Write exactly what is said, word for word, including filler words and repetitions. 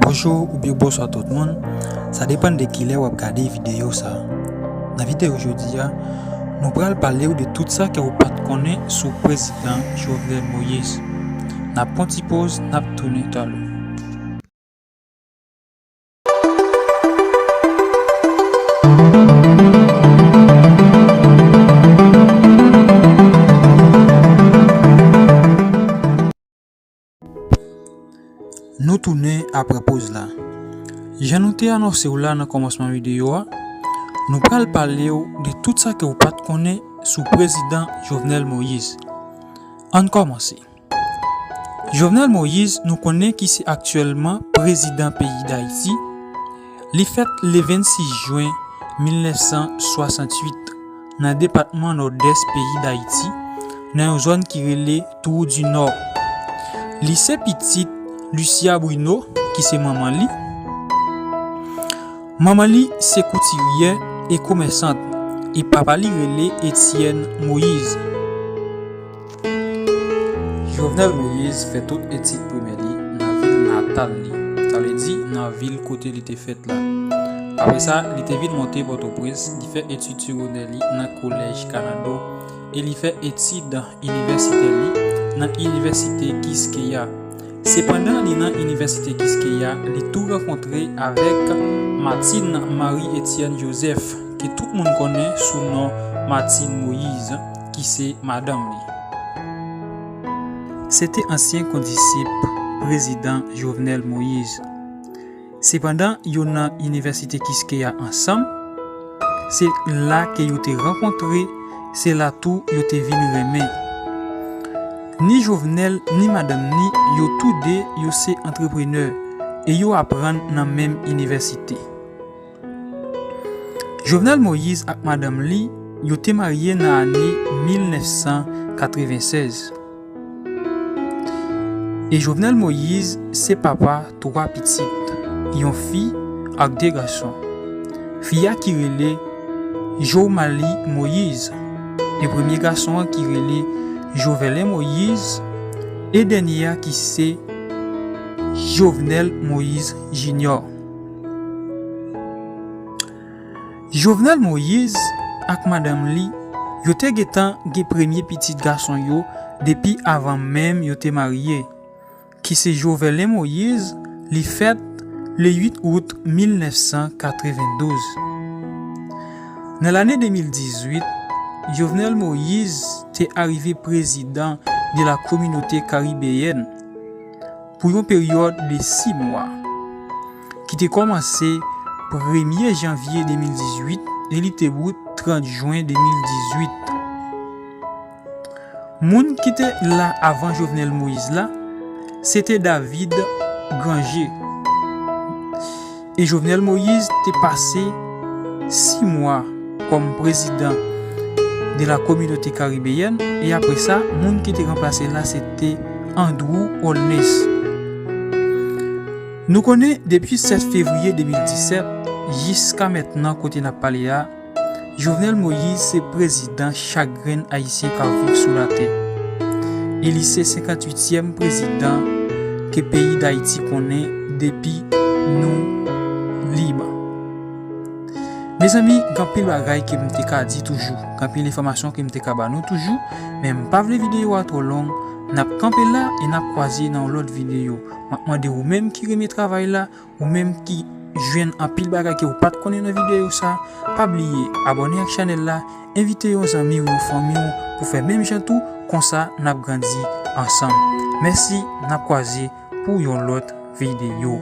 Bonjou oubyen bonswa tout moun, sa depann de kilè w ap gade videyo sa a. Nan videyo jodi a, nou pral pale w de tout sa ke w pa t konnen sou prezidan Jovenel Moïse. N ap pran ti poz, n ap tounen talè. Nou tounen apre poz la. Jan nou te anonse w la nan kòmansman videyo a, nou pral pale w de tout sa ke w pa t konnen sou prezidan Jovenel Moïse. Ann kòmanse. Jovenel Moïse, nou konnen ki se aktyèlman prezidan peyi Dayiti, li fèt le vennsis jen mil nèf san swasantuit nan depatman Nòdès peyi Dayiti, nan yon zòn ki rele Trou du Nord. Li se pitit Lucia Bruno, ki se manman li. Manman li se koutiryè e komèsant, e papa li rele Etienne Moïse. Jovenel Moïse fè tout etid primè li nan vil natal li, sa vle di nan vil kote li te fèt la. Apre sa, li te vin monte Pòtoprens, li fè etid segondè li nan Kolèj Kanado e li fè etid inivèsitè li nan Inivèsite Kiskeya. Sepandan, li nan Inivèsite Kiskeya, li tou rankontre avèk Martine Marie Etienne Joseph, ke tout moun konnen sou non Martine Moïse, ki se madanm li. Se te ansyen kondisip prezidan Jovenel Moïse. Sepandan, yo nan Inivèsite Kiskeya ansanm. Se la ke yo te rankontre, se la tou yo te vin renmen. Ni Jovenel, ni madanm ni, yo tou de, yo se antreprenè e yo aprann nan menm inivèsite. Jovenel Moïse ak madanm li, yo te marye nan ane mil nèf san katrevennsèz. E Jovenel Moïse se papa twa pitit, yon fi ak de gason. Fi a ki rele Jomalie Moïse, e premye gason an ki rele Jovelin Moïse, e dènye a ki se Jovenel Moïse Junior. Jovenel Moïse ak madanm li, yo te gentan gen premye pitit gason yo depi avan menm yo te marye, ki se Jovelin Moïse, li fèt le uit out mil nèf san katrevendouz. Nan lane de mil dizuit, Jovenel Moïse te arive prezidan de la Communauté Caribéenne pou yon peryòd de sis mwa, ki te kòmanse premye janvye de mil dizuit e li te bout trant jen de mil dizuit. Moun ki te la avan Jovenel Moïse la, se te David Granger. E Jovenel Moïse te pase sis mwa kòm prezidan de la Communauté Caribéenne, e apre sa, moun ki te ranplase l la, se te Andrew Holness. Nou konnen depi sèt fevriye de mil disèt, jiska mentnan kote n ap pale a, Jovenel Moïse se prezidan chak grenn Ayisyen k ap viv sou latè. E li se senkantuityèm prezidan ke peyi Dayiti konnen depi nou lib. Mezanmi, gen anpil bagay ke m te ka di toujou, gen anpil enfòmasyon ke m te ka ba nou toujou, men m pa vle videyo a twò long. N ap kanpe la e n ap kwaze nan yon lòt videyo. M ap mande ou menm ki renmen travay la, ou menm ki jwenn anpil bagay ke ou pa t konnen nan videyo sa, pa bliye abòne ak chanèl la, envite yon zanmi w, yon fanmi w pou fè menm jan tou, konsa n ap grandi ansanm. Mèsi, n ap kwaze pou yon lòt videyo.